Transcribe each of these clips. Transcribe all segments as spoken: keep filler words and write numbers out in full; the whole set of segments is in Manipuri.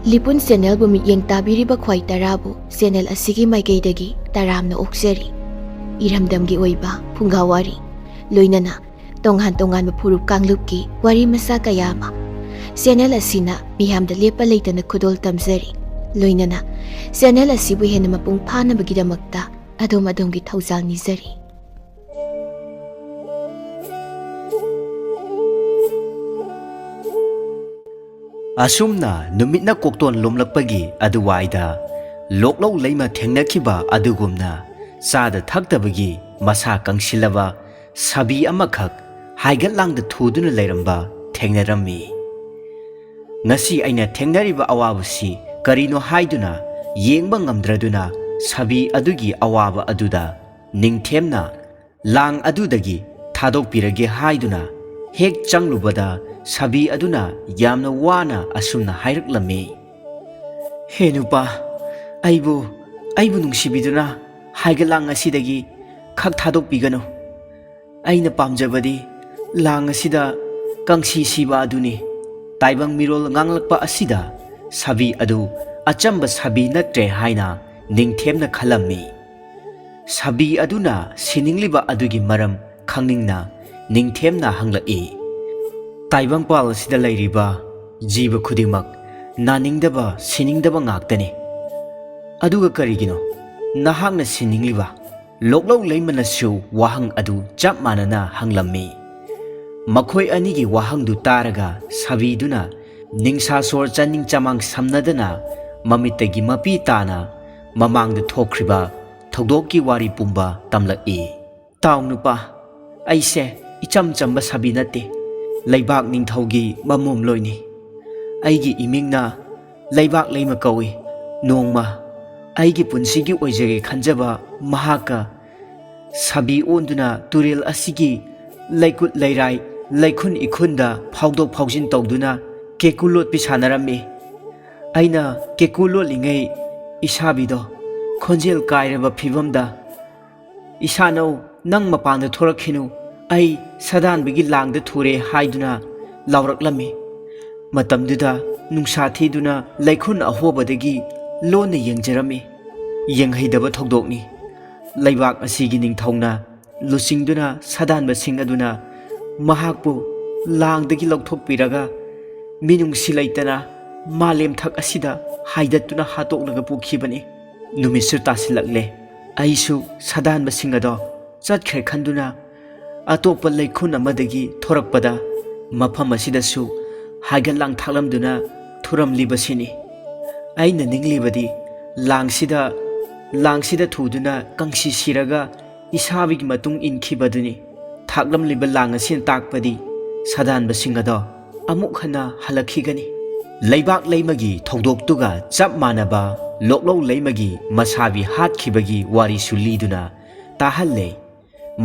ꯂꯤꯄꯨꯟ ꯆꯦꯅꯦꯜꯕꯨ ꯃꯤꯠꯌꯦꯡ ꯇꯥꯕꯤꯔꯤꯕ ꯈ꯭ꯋꯥꯏ ꯇꯔꯥꯕꯨ ꯆꯦꯅꯦꯜ ꯑꯁꯤꯒꯤ ꯃꯥꯏꯀꯩꯗꯒꯤ ꯇꯔꯥꯝꯅ ꯑꯣꯛꯆꯔꯤ꯫ ꯏꯔꯝꯗꯝꯒꯤ ꯑꯣꯏꯕ ꯐꯨꯡꯒꯥ ꯋꯥꯔꯤ, ꯂꯣꯏꯅꯅ ꯇꯣꯉꯥꯟ ꯇꯣꯉꯥꯟꯕ ꯐꯨꯔꯨꯞ ꯀꯥꯡꯂꯨꯞꯀꯤ ꯋꯥꯔꯤ ꯃꯆꯥ ꯀꯌꯥ ꯑꯃ ꯆꯦꯅꯦꯜ ꯑꯁꯤꯅ ꯃꯤꯌꯥꯝꯗ ꯂꯦꯞꯄ ꯂꯩꯇꯅ ꯈꯨꯗꯣꯜ ꯇꯝꯖꯔꯤ꯫ ꯂꯣꯏꯅꯅ ꯆꯦꯅꯦꯜ ꯑꯁꯤꯕꯨ ꯍꯦꯟꯅ ꯃꯄꯨꯡ ꯐꯥꯅꯕꯒꯤꯗꯃꯛꯇ ꯑꯗꯣꯝ ꯑꯗꯣꯝꯒꯤ ꯊꯧꯖꯥꯜ ꯅꯤꯖꯔꯤ꯫ ꯑꯁꯨꯝꯅ ꯅꯨꯃꯤꯠꯅ ꯀꯣꯛꯇꯣꯟ ꯂꯨꯝꯂꯛꯄꯒꯤ ꯑꯗꯨꯋꯥꯏꯗ ꯂꯣꯛꯂꯧ ꯂꯩꯃ ꯊꯦꯡꯅꯈꯤꯕ ꯑꯗꯨꯒꯨꯝꯅ ꯆꯥꯗ ꯊꯛꯇꯕꯒꯤ ꯃꯁꯥ ꯀꯪꯁꯤꯜꯂꯕ ꯁꯥꯕꯤ ꯑꯃꯈꯛ ꯍꯥꯏꯒꯠꯂꯥꯡꯗ ꯊꯨꯗꯨꯅ ꯂꯩꯔꯝꯕ ꯊꯦꯡꯅꯔꯝꯃꯤ꯫ ꯉꯁꯤ ꯑꯩꯅ ꯊꯦꯡꯅꯔꯤꯕ ꯑꯋꯥꯕꯁꯤ ꯀꯔꯤꯅꯣ ꯍꯥꯏꯗꯨꯅ ꯌꯦꯡꯕ ꯉꯝꯗ꯭ꯔꯗꯨꯅ ꯁꯥꯕꯤ ꯑꯗꯨꯒꯤ ꯑꯋꯥꯕ ꯑꯗꯨꯗ ꯅꯤꯡꯊꯦꯝꯅ ꯂꯥꯡ ꯑꯗꯨꯗꯒꯤ ꯊꯥꯗꯣꯛꯄꯤꯔꯒꯦ ꯍꯥꯏꯗꯨꯅ ꯍꯦꯛ ꯆꯪꯂꯨꯕꯗ ꯁꯥꯕꯤ ꯑꯗꯨꯅ ꯌꯥꯝꯅ ꯋꯥꯅ ꯑꯁꯨꯝꯅ ꯍꯥꯏꯔꯛꯂꯝꯃꯤ, "ꯍꯦ ꯅꯨꯄꯥ, ꯑꯩꯕꯨ, ꯑꯩꯕꯨ ꯅꯨꯡꯁꯤꯕꯤꯗꯨꯅ ꯍꯥꯏꯒꯠꯂꯥꯡ ꯑꯁꯤꯗꯒꯤ ꯈꯛ ꯊꯥꯗꯣꯛꯄꯤꯒꯅꯨ꯫ ꯑꯩꯅ ꯄꯥꯝꯖꯕꯗꯤ ꯂꯥꯡ ꯑꯁꯤꯗ ꯀꯪꯁꯤ ꯁꯤꯕ ꯑꯗꯨꯅꯤ꯫" ꯇꯥꯏꯕꯪ ꯃꯤꯔꯣꯜ ꯉꯥꯡꯂꯛꯄ ꯑꯁꯤꯗ ꯁꯥꯕꯤ ꯑꯗꯨ ꯑꯆꯝꯕ ꯁꯥꯕꯤ ꯅꯠꯇ꯭ꯔꯦ ꯍꯥꯏꯅ ꯅꯤꯡꯊꯦꯝꯅ ꯈꯜꯂꯝꯃꯤ꯫ ꯁꯥꯕꯤ ꯑꯗꯨꯅ ꯁꯤꯅꯤꯡꯂꯤꯕ ꯑꯗꯨꯒꯤ ꯃꯔꯝ ꯈꯪꯅꯤꯡꯅ ꯅꯤꯡꯊꯦꯝꯅ ꯍꯪꯂꯛꯏ, "ꯇꯥꯏꯕꯪꯄꯥꯜ ꯑꯁꯤꯗ ꯂꯩꯔꯤꯕ ꯖꯤꯕ ꯈꯨꯗꯤꯡꯃꯛ ꯅꯥꯅꯤꯡꯗꯕ, ꯁꯤꯅꯤꯡꯗꯕ ꯉꯥꯛꯇꯅꯤ꯫ ꯑꯗꯨꯒ ꯀꯔꯤꯒꯤꯅꯣ ꯅꯍꯥꯛꯅ ꯁꯤꯅꯤꯡꯂꯤꯕ?" ꯂꯣꯛꯂꯧ ꯂꯩꯃꯅꯁꯨ ꯋꯥꯍꯪ ꯑꯗꯨ ꯆꯞ ꯃꯥꯟꯅꯅ ꯍꯪꯂꯝꯃꯤ꯫ ꯃꯈꯣꯏ ꯑꯅꯤꯒꯤ ꯋꯥꯍꯪꯗꯨ ꯇꯥꯔꯒ ꯁꯥꯕꯤꯗꯨꯅ ꯅꯤꯡꯁꯥ ꯁꯣꯔ ꯆꯥꯅꯤꯡ ꯆꯃꯥꯡ ꯁꯝꯅꯗꯅ ꯃꯃꯤꯠꯇꯒꯤ ꯃꯄꯤ ꯇꯥꯅ ꯃꯃꯥꯡꯗ ꯊꯣꯛꯈ꯭ꯔꯤꯕ ꯊꯧꯗꯣꯛꯀꯤ ꯋꯥꯔꯤ ꯄꯨꯝꯕ ꯇꯝꯂꯛꯏ꯫ "ꯇꯥꯎ ꯅꯨꯄꯥ, ꯑꯩꯁꯦ ꯏꯆꯝ ꯆꯝꯕ ꯁꯥꯕꯤ ꯅꯠꯇꯦ, ꯂꯩꯕꯥꯛ ꯅꯤꯡꯊꯧꯒꯤ ꯃꯃꯣꯝꯂꯣꯏꯅꯤ꯫ ꯑꯩꯒꯤ ꯏꯃꯤꯡꯅ ꯂꯩꯕꯥꯛ ꯂꯩꯃ ꯀꯧꯏ꯫ ꯅꯣꯡꯃ ꯑꯩꯒꯤ ꯄꯨꯟꯁꯤꯒꯤ ꯑꯣꯏꯖꯒꯦ ꯈꯟꯖꯕ ꯃꯍꯥꯛꯀ ꯁꯥꯕꯤ ꯑꯣꯟꯗꯨꯅ ꯇꯨꯔꯦꯜ ꯑꯁꯤꯒꯤ ꯂꯩꯀꯨꯠ ꯂꯩꯔꯥꯏ, ꯂꯩꯈꯨꯟ ꯏꯈꯨꯟꯗ ꯐꯥꯎꯗꯣꯛ ꯐꯥꯎꯖꯤꯟ ꯇꯧꯗꯨꯅ ꯀꯦꯀꯨ ꯂꯣꯠꯄꯤ ꯁꯥꯟꯅꯔꯝꯃꯤ꯫ ꯑꯩꯅ ꯀꯦꯀꯨ ꯂꯣꯠꯂꯤꯉꯩ ꯏꯁꯥꯕꯤꯗꯣ ꯈꯣꯟꯖꯦꯜ ꯀꯥꯏꯔꯕ ꯐꯤꯕꯝꯗ, 'ꯏꯁꯥꯅꯧ, ꯅꯪ ꯃꯄꯥꯟꯗ ꯊꯣꯔꯛꯈꯤꯅꯨ, ꯑꯩ ꯁꯥꯗꯥꯟꯕꯒꯤ ꯂꯥꯡꯗ ꯊꯨꯔꯦ' ꯍꯥꯏꯗꯨꯅ ꯂꯥꯎꯔꯛꯂꯝꯃꯤ꯫ ꯃꯇꯝꯗꯨꯗ ꯅꯨꯡꯁꯥ ꯊꯤꯗꯨꯅ ꯂꯩꯈꯨꯟ ꯑꯍꯣꯕꯗꯒꯤ ꯂꯣꯟꯅ ꯌꯦꯡꯖꯔꯝꯃꯤ꯫ ꯌꯦꯡꯍꯩꯗꯕ ꯊꯧꯗꯣꯛꯅꯤ꯫ ꯂꯩꯕꯥꯛ ꯑꯁꯤꯒꯤ ꯅꯤꯡꯊꯧꯅ ꯂꯨꯆꯤꯡꯗꯨꯅ ꯁꯥꯗꯥꯟꯕꯁꯤꯡ ꯑꯗꯨꯅ ꯃꯍꯥꯛꯄꯨ ꯂꯥꯡꯗꯒꯤ ꯂꯧꯊꯣꯛꯄꯤꯔꯒ ꯃꯤꯅꯨꯡꯁꯤ ꯂꯩꯇꯅ ꯃꯥꯂꯦꯝꯊꯛ ꯑꯁꯤꯗ ꯍꯥꯏꯗꯠꯇꯨꯅ ꯍꯥꯠꯇꯣꯛꯂꯒ ꯄꯨꯈꯤꯕꯅꯤ꯫ ꯅꯨꯃꯤꯠꯁꯨ ꯇꯥꯁꯤꯜꯂꯛꯂꯦ꯫ ꯑꯩꯁꯨ ꯁꯥꯗꯥꯟꯕꯁꯤꯡ ꯑꯗꯣ ꯆꯠꯈ꯭ꯔꯦ ꯈꯟꯗꯨꯅ ꯑꯇꯣꯞꯄ ꯂꯩꯈꯨꯟ ꯑꯃꯗꯒꯤ ꯊꯣꯔꯛꯄꯗ ꯃꯐꯝ ꯑꯁꯤꯗꯁꯨ ꯍꯥꯏꯒꯠ ꯂꯥꯡꯊꯥꯛꯂꯝꯗꯨꯅ ꯊꯨꯔꯝꯂꯤꯕꯁꯤꯅꯤ꯫ ꯑꯩꯅ ꯅꯤꯡꯂꯤꯕꯗꯤ ꯂꯥꯡꯁꯤꯗ, ꯂꯥꯡꯁꯤꯗ ꯊꯨꯗꯨꯅ ꯀꯪꯁꯤ ꯁꯤꯔꯒ ꯏꯁꯥꯕꯒꯤ ꯃꯇꯨꯡ ꯏꯟꯈꯤꯕꯗꯨꯅꯤ꯫ ꯊꯥꯛꯂꯝꯂꯤꯕ ꯂꯥꯡ ꯑꯁꯤꯅ ꯇꯥꯛꯄꯗꯤ ꯁꯥꯗꯥꯟꯕꯁꯤꯡ ꯑꯗꯣ ꯑꯃꯨꯛ ꯍꯟꯅ ꯍꯜꯂꯛꯈꯤꯒꯅꯤ꯫ ꯂꯩꯕꯥꯛ ꯂꯩꯃꯒꯤ ꯊꯧꯗꯣꯛꯇꯨꯒ ꯆꯞ ꯃꯥꯟꯅꯕ ꯂꯣꯛꯂꯧ ꯂꯩꯃꯒꯤ ꯃꯁꯥꯕꯤ ꯍꯥꯠꯈꯤꯕꯒꯤ ꯋꯥꯔꯤꯁꯨ ꯂꯤꯗꯨꯅ ꯇꯥꯍꯜꯂꯦ꯫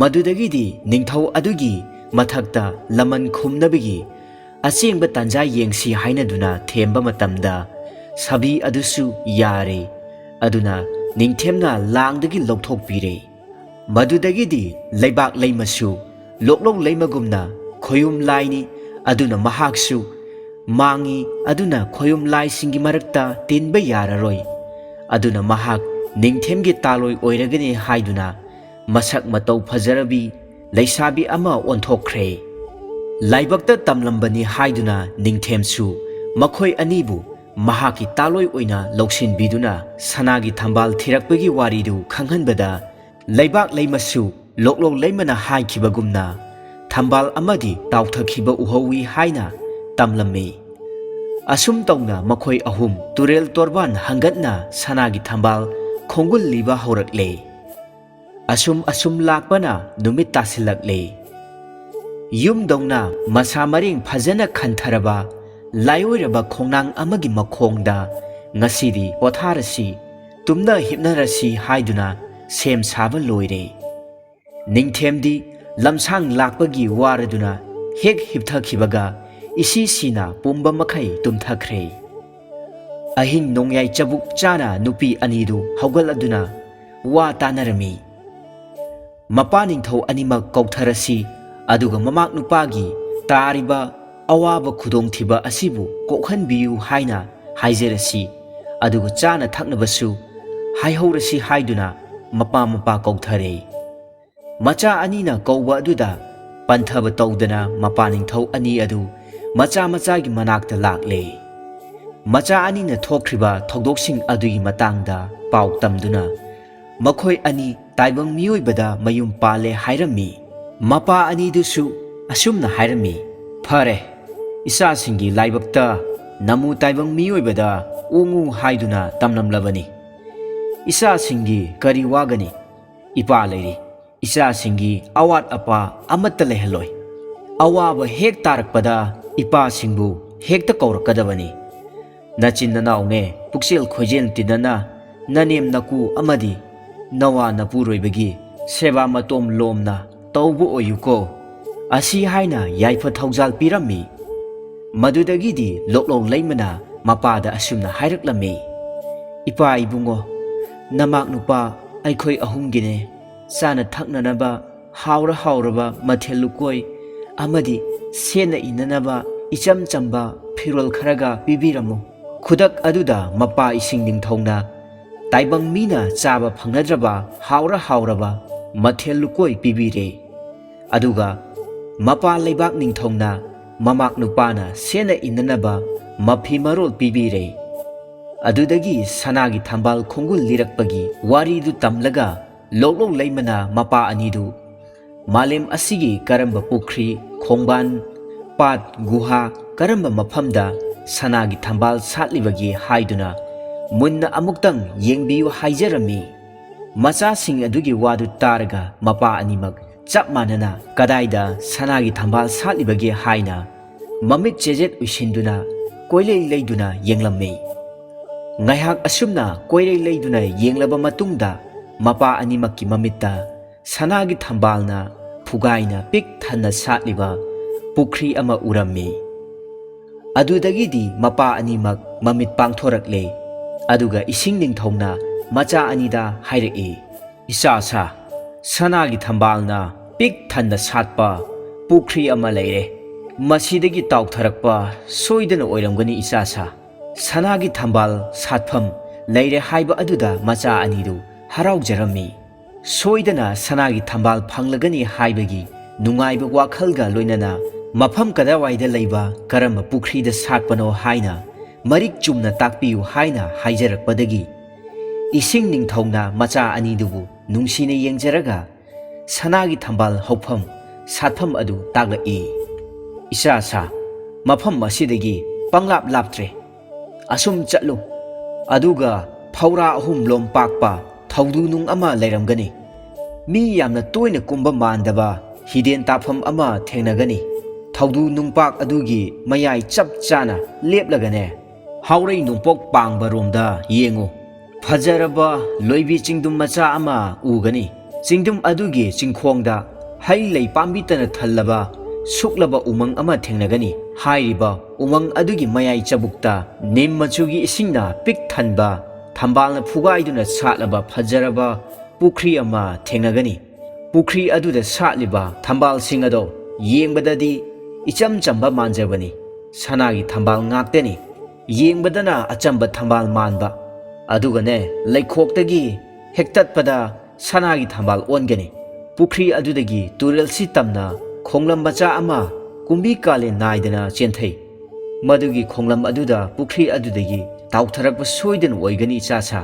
ꯃꯗꯨꯗꯒꯤꯗꯤ ꯅꯤꯡꯊꯧ ꯑꯗꯨꯒꯤ ꯃꯊꯛꯇ ꯂꯃꯟ ꯈꯨꯝꯅꯕꯒꯤ ꯑꯁꯦꯡꯕ ꯇꯥꯟꯖꯥ ꯌꯦꯡꯁꯤ ꯍꯥꯏꯅꯗꯨꯅ ꯊꯦꯝꯕ ꯃꯇꯝꯗ ꯁꯥꯕꯤ ꯑꯗꯨꯁꯨ ꯌꯥꯔꯦ꯫ ꯑꯗꯨꯅ ꯅꯤꯡꯊꯦꯝꯅ ꯂꯥꯡꯗꯒꯤ ꯂꯧꯊꯣꯛꯄꯤꯔꯦ꯫ ꯃꯗꯨꯗꯒꯤꯗꯤ ꯂꯩꯕꯥꯛ ꯂꯩꯃꯁꯨ ꯂꯣꯛꯂꯧ ꯂꯩꯃꯒꯨꯝꯅ ꯈꯣꯌꯨꯝ ꯂꯥꯏꯅꯤ꯫ ꯑꯗꯨꯅ ꯃꯍꯥꯛꯁꯨ ꯃꯥꯡꯉꯤ꯫ ꯑꯗꯨꯅ ꯈꯣꯌꯨꯝ ꯂꯥꯏꯁꯤꯡꯒꯤ ꯃꯔꯛꯇ ꯇꯤꯟꯕ ꯌꯥꯔꯔꯣꯏ꯫ ꯑꯗꯨꯅ ꯃꯍꯥꯛ ꯅꯤꯡꯊꯦꯝꯒꯤ ꯇꯥꯂꯣꯏ ꯑꯣꯏꯔꯒꯅꯤ ꯍꯥꯏꯗꯨꯅ ꯃꯁꯛ ꯃꯇꯧ ꯐꯖꯔꯕꯤ ꯂꯩꯁꯥꯕꯤ ꯑꯃ ꯑꯣꯟꯊꯣꯛꯈ꯭ꯔꯦ꯫ ꯂꯥꯏꯕꯛꯇ ꯇꯝꯂꯝꯕꯅꯤ ꯍꯥꯏꯗꯨꯅ ꯅꯤꯡꯊꯦꯝꯁꯨ ꯃꯈꯣꯏ ꯑꯅꯤꯕꯨ ꯃꯍꯥꯛꯀꯤ ꯇꯥꯂꯣꯏ ꯑꯣꯏꯅ ꯂꯧꯁꯤꯟꯕꯤꯗꯨꯅ ꯁꯅꯥꯒꯤ ꯊꯝꯕꯥꯜ ꯊꯤꯔꯛꯄꯒꯤ ꯋꯥꯔꯤꯗꯨ ꯈꯪꯍꯟꯕꯗ ꯂꯩꯕꯥꯛ ꯂꯩꯃꯁꯨ ꯂꯣꯛꯂꯧ ꯂꯩꯃꯅ ꯍꯥꯏꯈꯤꯕꯒꯨꯝꯅ ꯊꯝꯕꯥꯜ ꯑꯃꯗꯤ ꯇꯥꯎꯊꯈꯤꯕ ꯎꯍꯧꯏ ꯍꯥꯏꯅ ꯇꯝꯂꯝꯃꯤ꯫ ꯑꯁꯨꯝ ꯇꯧꯅ ꯃꯈꯣꯏ ꯑꯍꯨꯝ ꯇꯨꯔꯦꯜ ꯇꯣꯔꯕꯥꯟ ꯍꯪꯒꯠꯅ ꯁꯅꯥꯒꯤ ꯊꯝꯕꯥꯜ ꯈꯣꯡꯒꯨꯜ ꯂꯤꯕ ꯍꯧꯔꯛꯂꯦ꯫ ꯑꯁꯨꯝ ꯑꯁꯨꯝ ꯂꯥꯛꯄꯅ ꯅꯨꯃꯤꯠ ꯇꯥꯁꯤꯜꯂꯛꯂꯦ꯫ ꯌꯨꯝꯗꯧꯅ ꯃꯁꯥ ꯃꯔꯦꯡ ꯐꯖꯅ ꯈꯟꯊꯔꯕ ꯂꯥꯏꯑꯣꯏꯔꯕ ꯈꯣꯡꯅꯥꯡ ꯑꯃꯒꯤ ꯃꯈꯣꯡꯗ ꯉꯁꯤꯗꯤ ꯄꯣꯊꯥꯔꯁꯤ, ꯇꯨꯝꯅ ꯍꯤꯞꯅꯔꯁꯤ ꯍꯥꯏꯗꯨꯅ ꯁꯦꯝ ꯁꯥꯕ ꯂꯣꯏꯔꯦ꯫ ꯅꯤꯡꯊꯦꯝꯗꯤ ꯂꯝꯁꯥꯡ ꯂꯥꯛꯄꯒꯤ ꯋꯥꯔꯗꯨꯅ ꯍꯦꯛ ꯍꯤꯞꯊꯈꯤꯕꯒ ꯏꯁꯤ ꯁꯤꯅ ꯄꯨꯝꯕ ꯃꯈꯩ ꯇꯨꯝꯊꯈ꯭ꯔꯦ꯫ ꯑꯍꯤꯡ ꯅꯣꯡꯌꯥꯏ ꯆꯕꯨꯛ ꯆꯥꯅ ꯅꯨꯄꯤ ꯑꯅꯤꯗꯨ ꯍꯧꯒꯠꯂꯗꯨꯅ ꯋꯥ ꯇꯥꯅꯔꯝꯃꯤ꯫ ꯃꯄꯥ ꯅꯤꯡꯊꯧ ꯑꯅꯤꯃꯛ ꯀꯧꯊꯔꯁꯤ, ꯑꯗꯨꯒ ꯃꯃꯥꯛ ꯅꯨꯄꯥꯒꯤ ꯇꯥꯔꯤꯕ ꯑꯋꯥꯕ ꯈꯨꯗꯣꯡꯊꯤꯕ ꯑꯁꯤꯕꯨ ꯀꯣꯛꯍꯟꯕꯤꯌꯨ ꯍꯥꯏꯅ ꯍꯥꯏꯖꯔꯁꯤ, ꯑꯗꯨꯒ ꯆꯥꯅ ꯊꯛꯅꯕꯁꯨ ꯍꯥꯏꯍꯧꯔꯁꯤ ꯍꯥꯏꯗꯨꯅ ꯃꯄꯥ ꯃꯄꯥ ꯀꯧꯊꯔꯦ꯫ ꯃꯆꯥ ꯑꯅꯤꯅ ꯀꯧꯕ ꯑꯗꯨꯗ ꯄꯟꯊꯕ ꯇꯧꯗꯅ ꯃꯄꯥ ꯅꯤꯡꯊꯧ ꯑꯅꯤ ꯑꯗꯨ ꯃꯆꯥ ꯃꯆꯥꯒꯤ ꯃꯅꯥꯛꯇ ꯂꯥꯛꯂꯦ꯫ ꯃꯆꯥ ꯑꯅꯤꯅ ꯊꯣꯛꯈ꯭ꯔꯤꯕ ꯊꯧꯗꯣꯛꯁꯤꯡ ꯑꯗꯨꯒꯤ ꯃꯇꯥꯡꯗ ꯄꯥꯎ ꯇꯝꯗꯨꯅ ꯃꯈꯣꯏ ꯑꯅꯤ ꯇꯥꯏꯕꯪ ꯃꯤꯑꯣꯏꯕꯗ ꯃꯌꯨꯝ ꯄꯥꯜꯂꯦ ꯍꯥꯏꯔꯝꯃꯤ꯫ ꯃꯄꯥ ꯑꯅꯤꯗꯨꯁꯨ ꯑꯁꯨꯝꯅ ꯍꯥꯏꯔꯝꯃꯤ, "ꯐꯔꯦ, ꯏꯆꯥꯁꯤꯡꯒꯤ ꯂꯥꯏꯕꯛꯇ ꯅꯃꯨ ꯇꯥꯏꯕꯪ ꯃꯤꯑꯣꯏꯕꯗ ꯑꯣꯡꯉꯨ ꯍꯥꯏꯗꯨꯅ ꯇꯝꯂꯝꯂꯕꯅꯤ꯫ ꯏꯆꯥꯁꯤꯡꯒꯤ ꯀꯔꯤ ꯋꯥꯒꯅꯤ? ꯏꯄꯥ ꯂꯩꯔꯤ꯫ ꯏꯆꯥꯁꯤꯡꯒꯤ ꯑꯋꯥꯠ ꯑꯄꯥ ꯑꯃꯠꯇ ꯂꯩꯍꯜꯂꯣꯏ꯫ ꯑꯋꯥꯕ ꯍꯦꯛ ꯇꯥꯔꯛꯄꯗ ꯏꯄꯥꯁꯤꯡꯕꯨ ꯍꯦꯛꯇ ꯀꯧꯔꯛꯀꯗꯕꯅꯤ꯫ ꯅꯆꯤꯟ ꯅꯅꯥꯎꯅꯦ, ꯄꯨꯛꯆꯦꯜ ꯈꯣꯏꯖꯦꯜ ꯇꯤꯟꯅꯅ ꯅꯅꯦꯝ ꯅꯀꯨ ꯑꯃꯗꯤ ꯅꯋꯥ ꯅꯄꯨꯔꯣꯏꯕꯒꯤ ꯁꯦꯕꯥ ꯃꯇꯣꯝ ꯂꯣꯝꯅ ꯇꯧꯕ ꯑꯣꯏꯌꯨꯀꯣ"꯫ ꯑꯁꯤ ꯍꯥꯏꯅ ꯌꯥꯏꯐ ꯊꯧꯖꯥꯜ ꯄꯤꯔꯝꯃꯤ꯫ ꯃꯗꯨꯗꯒꯤꯗꯤ ꯂꯣꯛꯂꯧ ꯂꯩꯃꯅ ꯃꯄꯥꯗ ꯑꯁꯨꯝꯅ ꯍꯥꯏꯔꯛꯂꯝꯃꯤ, "ꯏꯄꯥ ꯏꯕꯨꯡꯉꯣ, ꯅꯃꯥꯛ ꯅꯨꯄꯥ ꯑꯩꯈꯣꯏ ꯑꯍꯨꯝꯒꯤꯅꯦ꯫ ꯆꯥꯅ ꯊꯛꯅꯅꯕ ꯍꯥꯎꯔ ꯍꯥꯎꯔꯕ ꯃꯊꯦꯜ ꯂꯨꯀꯣꯏ ꯑꯃꯗꯤ ꯁꯦꯠꯅ ꯏꯅꯅꯕ ꯏꯆꯝ ꯆꯝꯕ ꯐꯤꯔꯣꯜ ꯈꯔꯒ ꯄꯤꯕꯤꯔꯝꯃꯨ"꯫ ꯈꯨꯗꯛ ꯑꯗꯨꯗ ꯃꯄꯥ ꯏꯁꯤꯡ ꯅꯤꯡꯊꯧꯅ ꯇꯥꯏꯕꯪ ꯃꯤꯅ ꯆꯥꯕ ꯐꯪꯅꯗ꯭ꯔꯕ ꯍꯥꯎꯔ ꯍꯥꯎꯔꯕ ꯃꯊꯦꯜ ꯂꯨꯀꯣꯏ ꯄꯤꯕꯤꯔꯦ꯫ ꯑꯗꯨꯒ ꯃꯄꯥ ꯂꯩꯕꯥꯛ ꯅꯤꯡꯊꯧꯅ ꯃꯃꯥꯛ ꯅꯨꯄꯥꯅ ꯁꯦꯠꯅ ꯏꯅꯅꯕ ꯃꯐꯤ ꯃꯔꯣꯜ ꯄꯤꯕꯤꯔꯦ꯫ ꯑꯗꯨꯗꯒꯤ ꯁꯅꯥꯒꯤ ꯊꯝꯕꯥꯜ ꯈꯣꯡꯒꯨꯜ ꯂꯤꯔꯛꯄꯒꯤ ꯋꯥꯔꯤꯗꯨ ꯇꯝꯂꯒ ꯂꯣꯛꯂꯧ ꯂꯩꯃꯅ ꯃꯄꯥ ꯑꯅꯤꯗꯨ ꯃꯥꯂꯦꯝ ꯑꯁꯤꯒꯤ ꯀꯔꯝꯕ ꯄꯨꯈ꯭ꯔꯤ, ꯈꯣꯡꯕꯥꯟ, ꯄꯥꯠ, ꯒꯨꯍꯥ, ꯀꯔꯝꯕ ꯃꯐꯝꯗ ꯁꯅꯥꯒꯤ ꯊꯝꯕꯥꯜ ꯁꯥꯠꯂꯤꯕꯒꯦ ꯍꯥꯏꯗꯨꯅ ꯃꯨꯟꯅ ꯑꯃꯨꯛꯇꯪ ꯌꯦꯡꯕꯤꯌꯨ ꯍꯥꯏꯖꯔꯝꯃꯤ꯫ ꯃꯆꯥꯁꯤꯡ ꯑꯗꯨꯒꯤ ꯋꯥꯗꯨ ꯇꯥꯔꯒ ꯃꯄꯥ ꯑꯅꯤꯃꯛ ꯆꯞ ꯃꯥꯟꯅꯅ ꯀꯗꯥꯏꯗ ꯁꯅꯥꯒꯤ ꯊꯝꯕꯥꯜ ꯁꯥꯠꯂꯤꯕꯒꯦ ꯍꯥꯏꯅ ꯃꯃꯤꯠ ꯆꯦꯖꯦꯠ ꯎꯏꯁꯤꯟꯗꯨꯅ ꯀꯣꯏꯂꯩ ꯂꯩꯗꯨꯅ ꯌꯦꯡꯂꯝꯃꯤ꯫ ꯉꯥꯏꯍꯥꯛ ꯑꯁꯨꯝꯅ ꯀꯣꯏꯂꯩ ꯂꯩꯗꯨꯅ ꯌꯦꯡꯂꯕ ꯃꯇꯨꯡꯗ ꯃꯄꯥ ꯑꯅꯤꯃꯛꯀꯤ ꯃꯃꯤꯠꯇ ꯁꯅꯥꯒꯤ ꯊꯝꯕꯥꯜꯅ ꯐꯨꯒꯥꯏꯅ ꯄꯤꯛ ꯊꯟꯅ ꯁꯥꯠꯂꯤꯕ ꯄꯨꯈ꯭ꯔꯤ ꯑꯃ ꯎꯔꯝꯃꯤ꯫ ꯑꯗꯨꯗꯒꯤꯗꯤ ꯃꯄꯥ ꯑꯅꯤꯃꯛ ꯃꯃꯤꯠ ꯄꯥꯡꯊꯣꯔꯛꯂꯦ, ꯑꯗꯨꯒ ꯏꯁꯤꯡ ꯅꯤꯡꯊꯧꯅ ꯃꯆꯥ ꯑꯅꯤꯗ ꯍꯥꯏꯔꯛꯏ, "ꯏꯆꯥꯁꯥ, ꯁꯅꯥꯒꯤ ꯊꯝꯕꯥꯜꯅ ꯄꯤꯛ ꯊꯟꯅ ꯁꯥꯠꯄ ꯄꯨꯈ꯭ꯔꯤ ꯑꯃ ꯂꯩꯔꯦ꯫ ꯃꯁꯤꯗꯒꯤ ꯇꯥꯎꯊꯔꯛꯄ ꯁꯣꯏꯗꯅ ꯑꯣꯏꯔꯝꯒꯅꯤ ꯏꯆꯥꯁꯥ꯫ ꯁꯅꯥꯒꯤ ꯊꯝꯕꯥꯜ ꯁꯥꯠꯐꯝ ꯂꯩꯔꯦ ꯍꯥꯏꯕ ꯑꯗꯨꯗ ꯃꯆꯥ ꯑꯅꯤꯗꯨ ꯍꯔꯥꯎꯖꯔꯝꯃꯤ꯫ ꯁꯣꯏꯗꯅ ꯁꯅꯥꯒꯤ ꯊꯝꯕꯥꯜ ꯐꯪꯂꯒꯅꯤ ꯍꯥꯏꯕꯒꯤ ꯅꯨꯡꯉꯥꯏꯕ ꯋꯥꯈꯜꯒ ꯂꯣꯏꯅꯅ ꯃꯐꯝ ꯀꯗꯥꯏꯋꯥꯏꯗ ꯂꯩꯕ ꯀꯔꯝꯕ ꯄꯨꯈ꯭ꯔꯤꯗ ꯁꯥꯠꯄꯅꯣ ꯍꯥꯏꯅ ꯃꯔꯤꯛ ꯆꯨꯝꯅ ꯇꯥꯛꯄꯤꯌꯨ ꯍꯥꯏꯅ ꯍꯥꯏꯖꯔꯛꯄꯗꯒꯤ ꯏꯁꯤꯡ ꯅꯤꯡꯊꯧꯅ ꯃꯆꯥ ꯑꯅꯤꯗꯨꯕꯨ ꯅꯨꯡꯁꯤꯅ ꯌꯦꯡꯖꯔꯒ ꯁꯅꯥꯒꯤ ꯊꯝꯕꯥꯜ ꯍꯧꯐꯝ ꯁꯥꯠꯐꯝ ꯑꯗꯨ ꯇꯥꯛꯂꯛꯏ꯫ ꯏꯆꯥꯁꯥ, ꯃꯐꯝ ꯑꯁꯤꯗꯒꯤ ꯄꯪꯂꯥꯞ ꯂꯥꯞꯇ꯭ꯔꯦ꯫ ꯑꯁꯨꯝ ꯆꯠꯂꯨ꯫ ꯑꯗꯨꯒ ꯐꯧꯔꯥ ꯑꯍꯨꯝ ꯂꯣꯝ ꯄꯥꯛꯄ ꯊꯧꯗꯨ ꯅꯨꯡ ꯑꯃ ꯂꯩꯔꯝꯒꯅꯤ꯫ ꯃꯤ ꯌꯥꯝꯅ ꯇꯣꯏꯅ ꯀꯨꯝꯕ ꯃꯥꯟꯗꯕ ꯍꯤꯗꯦꯟ ꯇꯥꯐꯝ ꯑꯃ ꯊꯦꯡꯅꯒꯅꯤ꯫ ꯊꯧꯗꯨ ꯅꯨꯡꯄꯥꯛ ꯑꯗꯨꯒꯤ ꯃꯌꯥꯏ ꯆꯞ ꯆꯥꯅ ꯂꯦꯞꯂꯒꯅꯦ, ꯍꯥꯎꯔꯩ ꯅꯣꯡꯄꯣꯛ ꯄꯥꯡꯕ ꯔꯣꯝꯗ ꯌꯦꯡꯉꯨ꯫ ꯐꯖꯔꯕ ꯂꯣꯏꯕꯤ ꯆꯤꯡꯗꯨꯝ ꯃꯆꯥ ꯑꯃ ꯎꯒꯅꯤ꯫ ꯆꯤꯡꯗꯨꯝ ꯑꯗꯨꯒꯤ ꯆꯤꯡꯈꯣꯡꯗ ꯍꯩ ꯂꯩ ꯄꯥꯝꯕꯤꯇꯅ ꯊꯜꯂꯕ ꯁꯨꯛꯂꯕ ꯎꯃꯪ ꯑꯃ ꯊꯦꯡꯅꯒꯅꯤ꯫ ꯍꯥꯏꯔꯤꯕ ꯎꯃꯪ ꯑꯗꯨꯒꯤ ꯃꯌꯥꯏ ꯆꯕꯨꯛꯇ ꯅꯤꯝ ꯃꯆꯨꯒꯤ ꯏꯁꯤꯡꯅ ꯄꯤꯛ ꯊꯟꯕ, ꯊꯝꯕꯥꯜꯅ ꯐꯨꯒꯥꯏꯗꯨꯅ ꯁꯥꯠꯂꯕ ꯐꯖꯔꯕ ꯄꯨꯈ꯭ꯔꯤ ꯑꯃ ꯊꯦꯡꯅꯒꯅꯤ꯫ ꯄꯨꯈ꯭ꯔꯤ ꯑꯗꯨꯗ ꯁꯥꯠꯂꯤꯕ ꯊꯝꯕꯥꯜꯁꯤꯡ ꯑꯗꯣ ꯌꯦꯡꯕꯗꯗꯤ ꯏꯆꯝ ꯆꯝꯕ ꯃꯥꯟꯖꯕꯅꯤ꯫ ꯁꯅꯥꯒꯤ ꯊꯝꯕꯥꯜ ꯉꯥꯛꯇꯅꯤ꯫ ꯌꯦꯡꯕꯗꯅ ꯑꯆꯝꯕ ꯊꯝꯕꯥꯜ ꯃꯥꯟꯕ꯫ ꯑꯗꯨꯒꯅꯦ, ꯂꯩꯈꯣꯛꯇꯒꯤ ꯍꯦꯛꯇꯠꯄꯗ ꯁꯅꯥꯒꯤ ꯊꯝꯕꯥꯜ ꯑꯣꯟꯒꯅꯤ꯫ ꯄꯨꯈ꯭ꯔꯤ ꯑꯗꯨꯗꯒꯤ ꯇꯨꯔꯦꯜꯁꯤ ꯇꯝꯅ ꯈꯣꯡꯂꯝ ꯃꯆꯥ ꯑꯃ ꯀꯨꯝꯕꯤ ꯀꯥꯂꯦꯟ ꯅꯥꯏꯗꯅ ꯆꯦꯟꯊꯩ꯫ ꯃꯗꯨꯒꯤ ꯈꯣꯡꯂꯝ ꯑꯗꯨꯗ ꯄꯨꯈ꯭ꯔꯤ ꯑꯗꯨꯗꯒꯤ ꯇꯥꯎꯊꯔꯛꯄ ꯁꯣꯏꯗꯅ ꯑꯣꯏꯒꯅꯤ ꯏꯆꯥꯁꯥ꯫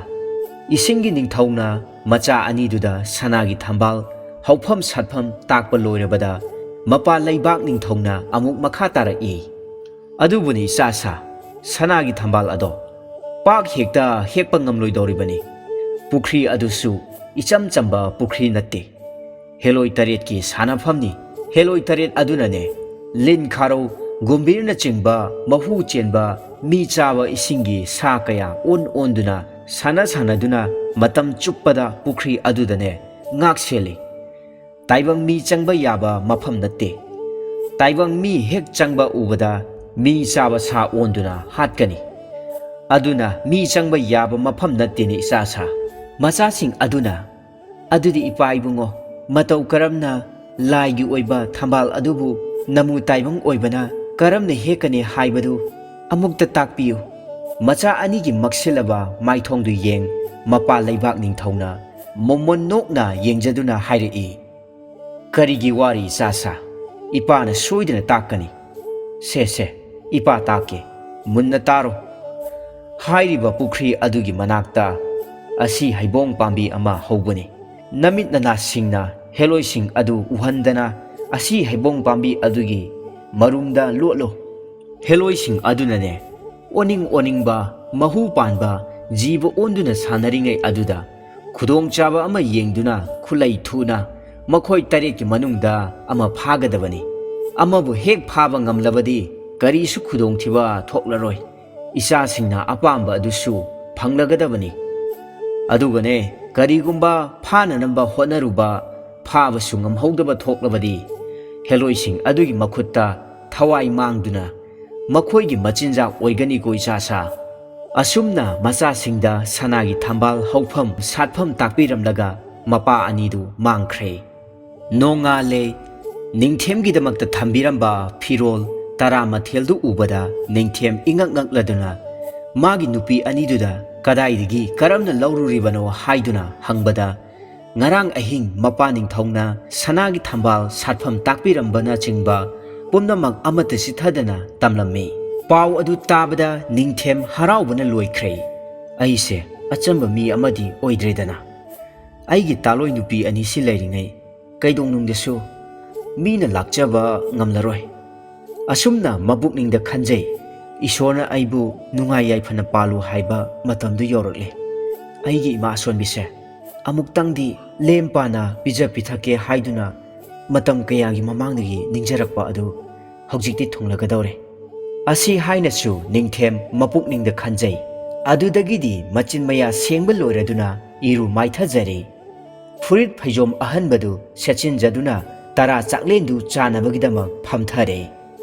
ꯏꯁꯤꯡꯒꯤ ꯅꯤꯡꯊꯧꯅ ꯃꯆꯥ ꯑꯅꯤꯗꯨꯗ ꯁꯅꯥꯒꯤ ꯊꯝꯕꯥꯜ ꯍꯧꯐꯝ ꯁꯥꯠꯐꯝ ꯇꯥꯛꯄ ꯂꯣꯏꯔꯕꯗ ꯃꯄꯥ ꯂꯩꯕꯥꯛ ꯅꯤꯡꯊꯧꯅ ꯑꯃꯨꯛ ꯃꯈꯥ ꯇꯥꯔꯛꯏ꯫ ꯑꯗꯨꯕꯨꯅꯤ ꯏꯆꯥꯁꯥ, ꯁꯅꯥꯒꯤ ꯊꯝꯕꯥꯜ ꯑꯗꯣ ꯄꯥꯛ ꯍꯦꯛꯇ ꯍꯦꯛꯄ ꯉꯝꯂꯣꯏꯗꯧꯔꯤꯕꯅꯤ꯫ ꯄꯨꯈ꯭ꯔꯤ ꯑꯗꯨꯁꯨ ꯏꯆꯝ ꯆꯝꯕ ꯄꯨꯈ꯭ꯔꯤ ꯅꯠꯇꯦ꯫ ꯍꯦꯂꯣꯏ ꯇꯔꯦꯠꯀꯤ ꯁꯥꯟꯅꯐꯝꯅꯤ꯫ ꯍꯦꯂꯣꯏ ꯇꯔꯦꯠ ꯑꯗꯨꯅꯅꯦ, ꯂꯤꯟ ꯈꯥꯔꯧ, ꯒꯨꯝꯚꯤꯔꯅꯆꯤꯡꯕ ꯃꯍꯨ ꯆꯦꯟꯕ ꯃꯤ ꯆꯥꯕ ꯏꯁꯤꯡꯒꯤ ꯁꯥ ꯀꯌꯥ ꯑꯣꯟ ꯑꯣꯟꯗꯨꯅ ꯁꯥꯟꯅ ꯁꯥꯟꯅꯗꯨꯅ ꯃꯇꯝ ꯆꯨꯞꯄꯗ ꯄꯨꯈ꯭ꯔꯤ ꯑꯗꯨꯗꯅꯦ ꯉꯥꯛ ꯁꯦꯜꯂꯤ꯫ ꯇꯥꯏꯕꯪ ꯃꯤ ꯆꯪꯕ ꯌꯥꯕ ꯃꯐꯝ ꯅꯠꯇꯦ꯫ ꯇꯥꯏꯕꯪ ꯃꯤ ꯍꯦꯛ ꯆꯪꯕ ꯎꯕꯗ ꯃꯤ ꯆꯥꯕ ꯁꯥ ꯑꯣꯟꯗꯨꯅ ꯍꯥꯠꯀꯅꯤ꯫ ꯑꯗꯨꯅ ꯃꯤ ꯆꯪꯕ ꯌꯥꯕ ꯃꯐꯝ ꯅꯠꯇꯦꯅꯦ ꯏꯆꯥꯁꯥ꯫ ꯃꯆꯥꯁꯤꯡ ꯑꯗꯨꯅ, "ꯑꯗꯨꯗꯤ ꯏꯄꯥ ꯏꯕꯨꯡꯉꯣ, ꯃꯇꯧ ꯀꯔꯝꯅ ꯂꯥꯏꯒꯤ ꯑꯣꯏꯕ ꯊꯝꯕꯥꯜ ꯑꯗꯨꯕꯨ ꯅꯃꯨ ꯇꯥꯏꯕꯪ ꯑꯣꯏꯕꯅ ꯀꯔꯝꯅ ꯍꯦꯛꯀꯅꯤ ꯍꯥꯏꯕꯗꯨ ꯑꯃꯨꯛꯇ ꯇꯥꯛꯄꯤꯌꯨ꯫ ꯃꯆꯥ ꯑꯅꯤꯒꯤ ꯃꯛꯁꯤꯜꯂꯕ ꯃꯥꯏꯊꯣꯡꯗꯨ ꯌꯦꯡ ꯃꯄꯥ ꯂꯩꯕꯥꯛ ꯅꯤꯡꯊꯧꯅ ꯃꯣꯃꯣꯟ ꯅꯣꯛꯅ ꯌꯦꯡꯖꯗꯨꯅ ꯍꯥꯏꯔꯛꯏ, "ꯀꯔꯤꯒꯤ ꯋꯥꯔꯤ ꯏꯆꯥꯁꯥ? ꯏꯄꯥꯅ ꯁꯣꯏꯗꯅ ꯇꯥꯛꯀꯅꯤ꯫ ꯁꯦ ꯁꯦ, ꯏꯄꯥ ꯇꯥꯛꯀꯦ, ꯃꯨꯟꯅ ꯇꯥꯔꯣ꯫ ꯍꯥꯏꯔꯤꯕ ꯄꯨꯈ꯭ꯔꯤ ꯑꯗꯨꯒꯤ ꯃꯅꯥꯛꯇ ꯑꯁꯤ ꯍꯩꯕꯣꯡ ꯄꯥꯝꯕꯤ ꯑꯃ ꯍꯧꯕꯅꯤ꯫ ꯅꯃꯤꯠ ꯅꯅꯥꯁꯤꯡꯅ ꯍꯦꯂꯣꯏꯁꯤꯡ ꯑꯗꯨ ꯎꯍꯟꯗꯅ ꯑꯁꯤ ꯍꯩꯕꯣꯡ ꯄꯥꯝꯕꯤ ꯑꯗꯨꯒꯤ ꯃꯔꯨꯝꯗ ꯂꯣꯠꯂꯨ꯫ ꯍꯦꯂꯣꯏꯁꯤꯡ ꯑꯗꯨꯅꯅꯦ, ꯑꯣꯅꯤꯡ ꯑꯣꯅꯤꯡꯕ ꯃꯍꯨ ꯄꯥꯟꯕ ꯖꯤꯕ ꯑꯣꯟꯗꯨꯅ ꯁꯥꯟꯅꯔꯤꯉꯩ ꯑꯗꯨꯗ ꯈꯨꯗꯣꯡꯆꯥꯕ ꯑꯃ ꯌꯦꯡꯗꯨꯅ ꯈꯨꯠꯂꯩ ꯊꯨꯅ ꯃꯈꯣꯏ ꯇꯔꯦꯠꯀꯤ ꯃꯅꯨꯡꯗ ꯑꯃ ꯐꯥꯒꯗꯕꯅꯤ꯫ ꯑꯃꯕꯨ ꯍꯦꯛ ꯐꯥꯕ ꯉꯝꯂꯕꯗꯤ ꯀꯔꯤꯁꯨ ꯈꯨꯗꯣꯡꯊꯤꯕ ꯊꯣꯛꯂꯔꯣꯏ꯫ ꯏꯆꯥꯁꯤꯡꯅ ꯑꯄꯥꯝꯕ ꯑꯗꯨꯁꯨ ꯐꯪꯂꯒꯗꯕꯅꯤ꯫ ꯑꯗꯨꯒꯅꯦ, ꯀꯔꯤꯒꯨꯝꯕ ꯐꯥꯅꯅꯕ ꯍꯣꯠꯅꯔꯨꯕ ꯐꯥꯕꯁꯨ ꯉꯝꯍꯧꯗꯕ ꯊꯣꯛꯂꯕꯗꯤ, ꯍꯦꯂꯣꯏꯁꯤꯡ ꯑꯗꯨꯒꯤ ꯃꯈꯨꯠꯇ ꯊꯋꯥꯏ ꯃꯥꯡꯗꯨꯅ ꯃꯈꯣꯏꯒꯤ ꯃꯆꯤꯟꯖꯥꯛ ꯑꯣꯏꯒꯅꯤꯀꯣ ꯏꯆꯥꯁꯥ꯫" ꯑꯁꯨꯝꯅ ꯃꯆꯥꯁꯤꯡꯗ ꯁꯅꯥꯒꯤ ꯊꯝꯕꯥꯜ ꯍꯧꯐꯝ ꯁꯥꯠꯐꯝ ꯇꯥꯛꯄꯤꯔꯝꯂꯒ ꯃꯄꯥ ꯑꯅꯤꯗꯨ ꯃꯥꯡꯈ꯭ꯔꯦ꯫ ꯅꯣꯡꯉꯥꯜꯂꯦ꯫ ꯅꯤꯡꯊꯦꯝꯒꯤꯗꯃꯛꯇ ꯊꯝꯕꯤꯔꯝꯕ ꯐꯤꯔꯣꯜ ꯇꯔꯥꯃꯊꯦꯜꯗꯨ ꯎꯕꯗ ꯅꯤꯡꯊꯦꯝ ꯏꯉꯛ ꯉꯛꯂꯗꯨꯅ ꯃꯥꯒꯤ ꯅꯨꯄꯤ ꯑꯅꯤꯗꯨꯗ ꯀꯗꯥꯏꯗꯒꯤ ꯀꯔꯝꯅ ꯂꯧꯔꯨꯔꯤꯕꯅꯣ ꯍꯥꯏꯗꯨꯅ ꯍꯪꯕꯗ, ꯉꯔꯥꯡ ꯑꯍꯤꯡ ꯃꯄꯥ ꯅꯤꯡꯊꯧꯅ ꯁꯅꯥꯒꯤ ꯊꯝꯕꯥꯜ ꯁꯥꯠꯐꯝ ꯇꯥꯛꯄꯤꯔꯝꯕꯅꯆꯤꯡꯕ ꯄꯨꯝꯅꯃꯛ ꯑꯃꯠꯇ ꯆꯤꯠꯊꯗꯅ ꯇꯝꯂꯝꯃꯤ꯫ ꯄꯥꯎ ꯑꯗꯨ ꯇꯥꯕꯗ ꯅꯤꯡꯊꯦꯝ ꯍꯔꯥꯎꯕꯅ ꯂꯣꯏꯈ꯭ꯔꯦ꯫ "ꯑꯩꯁꯦ ꯑꯆꯝꯕ ꯃꯤ ꯑꯃꯗꯤ ꯑꯣꯏꯗ꯭ꯔꯦꯗꯅ꯫ ꯑꯩꯒꯤ ꯇꯥꯂꯣꯏ ꯅꯨꯄꯤ ꯑꯅꯤꯁꯤ ꯂꯩꯔꯤꯉꯩ ꯀꯩꯗꯧꯅꯨꯡꯗꯁꯨ ꯃꯤꯅ ꯂꯥꯛꯆꯕ ꯉꯝꯂꯔꯣꯏ꯫" ꯑꯁꯨꯝꯅ ꯃꯄꯨꯛꯅꯤꯡꯗ ꯈꯟꯖꯩ, "ꯏꯁꯣꯔꯅ ꯑꯩꯕꯨ ꯅꯨꯡꯉꯥꯏ ꯌꯥꯏꯐꯅ ꯄꯥꯜꯂꯨ ꯍꯥꯏꯕ ꯃꯇꯝꯗꯨ ꯌꯧꯔꯛꯂꯦ꯫ ꯑꯩꯒꯤ ꯏꯃꯥ ꯑꯁꯣꯟꯕꯤꯁꯦ ꯑꯃꯨꯛꯇꯪꯗꯤ ꯂꯦꯝ ꯄꯥꯅ ꯄꯤꯖ ꯄꯤꯊꯛꯀꯦ ꯍꯥꯏꯗꯨꯅ ꯃꯇꯝ ꯀꯌꯥꯒꯤ ꯃꯃꯥꯡꯗꯒꯤ ꯅꯤꯡꯖꯔꯛꯄ ꯑꯗꯨ ꯍꯧꯖꯤꯛꯇꯤ ꯊꯨꯡꯂꯒꯗꯧꯔꯦ꯫" ꯑꯁꯤ ꯍꯥꯏꯅꯁꯨ ꯅꯤꯡꯊꯦꯝ ꯃꯄꯨꯛꯅꯤꯡꯗ ꯈꯟꯖꯩ꯫ ꯑꯗꯨꯗꯒꯤꯗꯤ ꯃꯆꯤꯟ ꯃꯌꯥ ꯁꯦꯡꯕ ꯂꯣꯏꯔꯗꯨꯅ ꯏꯔꯨ ꯃꯥꯏꯊꯖꯔꯦ꯫ ꯐꯨꯔꯤꯠ ꯐꯩꯖꯣꯝ ꯑꯍꯟꯕꯗꯨ ꯁꯦꯠꯆꯤꯟꯖꯗꯨꯅ ꯇꯔꯥ ꯆꯥꯛꯂꯦꯟꯗꯨ ꯆꯥꯅꯕꯒꯤꯗꯃꯛ ꯐꯝꯊꯔꯦ꯫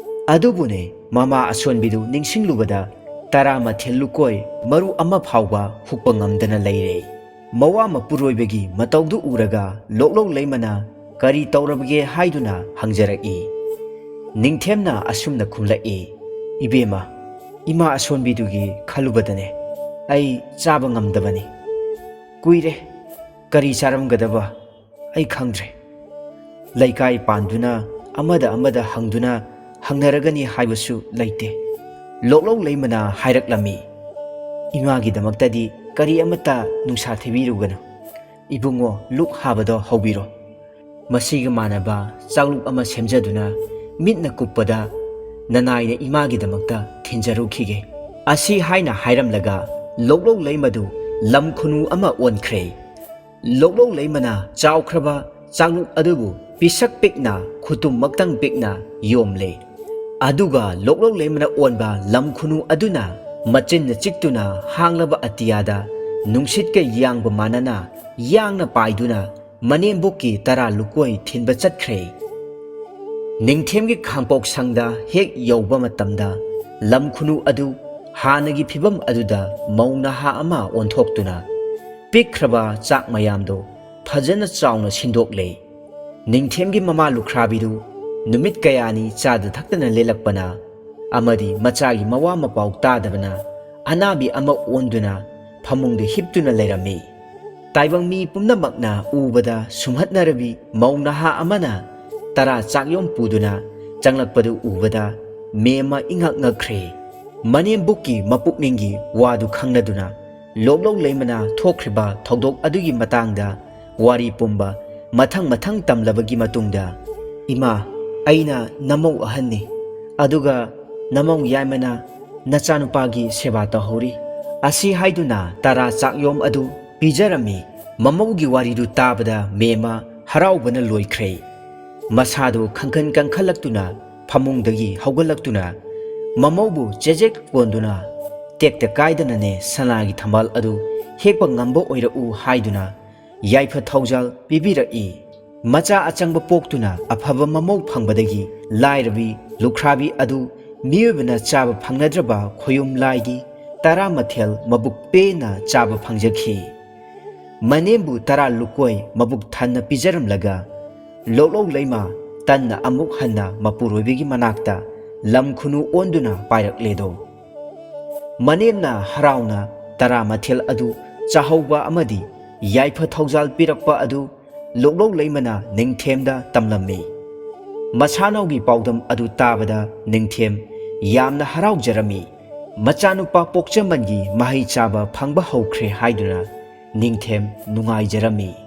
ꯑꯗꯨꯕꯨꯅꯦ, ꯃꯃꯥ ꯑꯁꯣꯟꯕꯤꯗꯨ ꯅꯤꯡꯁꯤꯡꯂꯨꯕꯗ ꯇꯔꯥ ꯃꯊꯦꯜ ꯂꯨꯀꯣꯏ ꯃꯔꯨ ꯑꯃ ꯐꯥꯎꯕ ꯍꯨꯛꯄ ꯉꯝꯗꯅ ꯂꯩꯔꯦ꯫ ꯃꯋꯥ ꯃꯄꯨꯔꯣꯏꯕꯒꯤ ꯃꯇꯧꯗꯨ ꯎꯔꯒ ꯂꯣꯛꯂꯧ ꯂꯩꯃꯅ ꯀꯔꯤ ꯇꯧꯔꯕꯒꯦ ꯍꯥꯏꯗꯨꯅ ꯍꯪꯖꯔꯛꯏ꯫ ꯅꯤꯡꯊꯦꯝꯅ ꯑꯁꯨꯝꯅ ꯈꯨꯝꯂꯛꯏ, "ꯏꯕꯦꯝꯃ, ꯏꯃꯥ ꯑꯁꯣꯟꯕꯤꯗꯨꯒꯤ ꯈꯜꯂꯨꯕꯗꯅꯦ ꯑꯩ ꯆꯥꯕ ꯉꯝꯗꯕꯅꯤ꯫ ꯀꯨꯏꯔꯦ, ꯀꯔꯤ ꯆꯥꯔꯝꯒꯗꯕ ꯑꯩ ꯈꯪꯗ꯭ꯔꯦ꯫ ꯂꯩꯀꯥꯏ ꯄꯥꯟꯗꯨꯅ ꯑꯃꯗ ꯑꯃꯗ ꯍꯪꯗꯨꯅ ꯍꯪꯅꯔꯒꯅꯤ ꯍꯥꯏꯕꯁꯨ ꯂꯩꯇꯦ"꯫ ꯂꯣꯛꯂꯧ ꯂꯩꯃꯅ ꯍꯥꯏꯔꯛꯂꯝꯃꯤ, "ꯏꯃꯥꯒꯤꯗꯃꯛꯇꯗꯤ ꯀꯔꯤ ꯑꯃꯠꯇ ꯅꯨꯡꯁꯥ ꯊꯤꯕꯤꯔꯨꯒꯅꯨ꯫ ꯏꯕꯨꯡꯉꯣ, ꯂꯨꯛ ꯍꯥꯕꯗꯣ ꯍꯧꯕꯤꯔꯣ꯫ ꯃꯁꯤꯒ ꯃꯥꯟꯅꯕ ꯆꯥꯛꯂꯨꯛ ꯑꯃ ꯁꯦꯝꯖꯗꯨꯅ ꯃꯤꯠꯅ ꯀꯨꯞꯄꯗ ꯅꯅꯥꯏꯅ ꯏꯃꯥꯒꯤꯗꯃꯛꯇ ꯊꯤꯟꯖꯔꯨꯈꯤꯒꯦ"꯫ ꯑꯁꯤ ꯍꯥꯏꯅ ꯍꯥꯏꯔꯝꯂꯒ ꯂꯣꯛꯂꯧ ꯂꯩꯃꯗꯨ ꯂꯝ ꯈꯨꯅꯨ ꯑꯃ ꯑꯣꯟꯈ꯭ꯔꯦ꯫ ꯂꯣꯛꯂꯧ ꯂꯩꯃꯅ ꯆꯥꯎꯈ꯭ꯔꯕ ꯆꯥꯛꯂꯨꯛ ꯑꯗꯨꯕꯨ ꯄꯤꯁꯛ ꯄꯤꯛꯅ, ꯈꯨꯇꯨꯝꯃꯛꯇꯪ ꯄꯤꯛꯅ ꯌꯣꯝꯂꯦ꯫ ꯑꯗꯨꯒ ꯂꯣꯛꯂꯧ ꯂꯩꯃꯅ ꯑꯣꯟꯕ ꯂꯝ ꯈꯨꯅꯨ ꯑꯗꯨꯅ ꯃꯆꯤꯟꯅ ꯆꯤꯛꯇꯨꯅ ꯍꯥꯡꯂꯕ ꯑꯇꯤꯌꯥꯗ ꯅꯨꯡꯁꯤꯠꯀ ꯌꯥꯡꯕ ꯃꯥꯟꯅꯅ ꯌꯥꯡꯅ ꯄꯥꯏꯗꯨꯅ ꯃꯅꯦꯝꯕꯣꯛꯀꯤ ꯇꯔꯥ ꯂꯨꯀꯣꯏ ꯊꯤꯟꯕ ꯆꯠꯈ꯭ꯔꯦ꯫ ꯅꯤꯡꯊꯦꯝꯒꯤ ꯈꯥꯡꯄꯣꯛ ꯁꯪꯗ ꯍꯦꯛ ꯌꯧꯕ ꯃꯇꯝꯗ ꯂꯝ ꯈꯨꯅꯨ ꯑꯗꯨ ꯍꯥꯟꯅꯒꯤ ꯐꯤꯕꯝ ꯑꯗꯨꯗ ꯃꯧ ꯅꯍꯥ ꯑꯃ ꯑꯣꯟꯊꯣꯛꯇꯨꯅ ꯄꯤꯛꯈ꯭ꯔꯕ ꯆꯥꯛ ꯃꯌꯥꯝꯗꯣ ꯐꯖꯅ ꯆꯥꯎꯅ ꯁꯤꯟꯗꯣꯛꯂꯦ꯫ ꯅꯤꯡꯊꯦꯝꯒꯤ ꯃꯃꯥ ꯂꯨꯈ꯭ꯔꯥꯕꯤꯗꯨ ꯅꯨꯃꯤꯠ ꯀꯌꯥꯅꯤ ꯆꯥꯗ ꯊꯛꯇꯅ ꯂꯦꯜꯂꯛꯄꯅ ꯑꯃꯗꯤ ꯃꯆꯥꯒꯤ ꯃꯋꯥ ꯃꯄꯥꯎ ꯇꯥꯗꯕꯅ ꯑꯅꯥꯕꯤ ꯑꯃ ꯑꯣꯟꯗꯨꯅ ꯐꯃꯨꯡꯗ ꯍꯤꯞꯇꯨꯅ ꯂꯩꯔꯝꯃꯤ꯫ ꯇꯥꯏꯕꯪ ꯃꯤ ꯄꯨꯝꯅꯃꯛꯅ ꯎꯕꯗ ꯁꯨꯝꯍꯠꯅꯔꯕꯤ ꯃꯧ ꯅꯍꯥ ꯑꯃꯅ ꯇꯔꯥ ꯆꯥꯛꯌꯣꯝ ꯄꯨꯗꯨꯅ ꯆꯪꯂꯛꯄꯗꯨ ꯎꯕꯗ ꯃꯦꯝꯃ ꯏꯉꯛ ꯉꯛꯈ꯭ꯔꯦ꯫ ꯃꯅꯦꯝꯕꯨꯛꯀꯤ ꯃꯄꯨꯛꯅꯤꯡꯒꯤ ꯋꯥꯗꯨ ꯈꯪꯂꯗꯨꯅ ꯂꯣꯛꯂꯧ ꯂꯩꯃꯅ ꯊꯣꯛꯈ꯭ꯔꯤꯕ ꯊꯧꯗꯣꯛ ꯑꯗꯨꯒꯤ ꯃꯇꯥꯡꯗ ꯋꯥꯔꯤ ꯄꯨꯝꯕ ꯃꯊꯪ ꯃꯊꯪ ꯇꯝꯂꯕꯒꯤ ꯃꯇꯨꯡꯗ, "ꯏꯃꯥ, ꯑꯩꯅ ꯅꯃꯧ ꯑꯍꯟꯅꯤ, ꯑꯗꯨꯒ ꯅꯃꯧ ꯌꯥꯏꯃꯅ ꯅꯆꯥꯅꯨꯄꯥꯒꯤ ꯁꯦꯕꯥ ꯇꯧꯍꯧꯔꯤ" ꯑꯁꯤ ꯍꯥꯏꯗꯨꯅ ꯇꯔꯥ ꯆꯥꯛꯌꯣꯝ ꯑꯗꯨ ꯄꯤꯖꯔꯝꯃꯤ꯫ ꯃꯃꯧꯒꯤ ꯋꯥꯔꯤꯗꯨ ꯇꯥꯕꯗ ꯃꯦꯝꯃ ꯍꯔꯥꯎꯕꯅ ꯂꯣꯏꯈ꯭ꯔꯦ꯫ ꯃꯁꯥꯗꯨ ꯈꯪꯈꯟ ꯀꯟꯈꯠꯂꯛꯇꯨꯅ ꯐꯃꯨꯡꯗꯒꯤ ꯍꯧꯒꯠꯂꯛꯇꯨꯅ ꯃꯃꯧꯕꯨ ꯆꯦꯖꯦꯛ ꯀꯣꯟꯗꯨꯅ, "ꯇꯦꯛꯇ ꯀꯥꯏꯗꯅꯅꯦ ꯁꯅꯥꯒꯤ ꯊꯝꯕꯥꯜ ꯑꯗꯨ ꯍꯦꯛꯄ ꯉꯝꯕ ꯑꯣꯏꯔꯛꯎ" ꯍꯥꯏꯗꯨꯅ ꯌꯥꯏꯐ ꯊꯧꯖꯥꯜ ꯄꯤꯕꯤꯔꯛꯏ꯫ ꯃꯆꯥ ꯑꯆꯪꯕ ꯄꯣꯛꯇꯨꯅ ꯑꯐꯕ ꯃꯃꯧ ꯐꯪꯕꯗꯒꯤ ꯂꯥꯏꯔꯕꯤ ꯂꯨꯈ꯭ꯔꯥꯕꯤ ꯑꯗꯨ ꯃꯤꯑꯣꯏꯕꯅ ꯆꯥꯕ ꯐꯪꯅꯗ꯭ꯔꯕ ꯈꯣꯌꯨꯝ ꯂꯥꯏꯒꯤ ꯇꯔꯥ ꯃꯊꯦꯜ ꯃꯕꯨꯛ ꯄꯦꯟꯅ ꯆꯥꯕ ꯐꯪꯖꯈꯤ꯫ ꯃꯅꯦꯝꯕꯨ ꯇꯔꯥ ꯂꯨꯀꯣꯏ ꯃꯕꯨꯛ ꯊꯟꯅ ꯄꯤꯖꯔꯝꯂꯒ ꯂꯣꯛꯂꯧ ꯂꯩꯃ ꯇꯟꯅ ꯑꯃꯨꯛ ꯍꯟꯅ ꯃꯄꯨꯔꯣꯏꯕꯒꯤ ꯃꯅꯥꯛꯇ ꯂꯝ ꯈꯨꯅꯨ ꯑꯣꯟꯗꯨꯅ ꯄꯥꯏꯔꯛꯂꯦꯗꯣ꯫ ꯃꯅꯦꯝꯅ ꯍꯔꯥꯎꯅ ꯇꯔꯥ ꯃꯊꯦꯜ ꯑꯗꯨ ꯆꯥꯍꯧꯕ ꯑꯃꯗꯤ ꯌꯥꯏꯐ ꯊꯧꯖꯥꯜ ꯄꯤꯔꯛꯄ ꯑꯗꯨ ꯂꯣꯛꯂꯧ ꯂꯩꯃꯅ ꯅꯤꯡꯊꯦꯝꯗ ꯇꯝꯂꯝꯃꯤ꯫ ꯃꯁꯥꯅꯧꯒꯤ ꯄꯥꯎꯗꯝ ꯑꯗꯨ ꯇꯥꯕꯗ ꯅꯤꯡꯊꯦꯝ ꯌꯥꯝꯅ ꯍꯔꯥꯎꯖꯔꯝꯃꯤ꯫ ꯃꯆꯥꯅꯨꯄꯥ ꯄꯣꯛꯆꯃꯟꯒꯤ ꯃꯍꯩ ꯆꯥꯕ ꯐꯪꯕ ꯍꯧꯈ꯭ꯔꯦ ꯍꯥꯏꯗꯨꯅ ꯅꯤꯡꯊꯦꯝ ꯅꯨꯡꯉꯥꯏꯖꯔꯝꯃꯤ꯫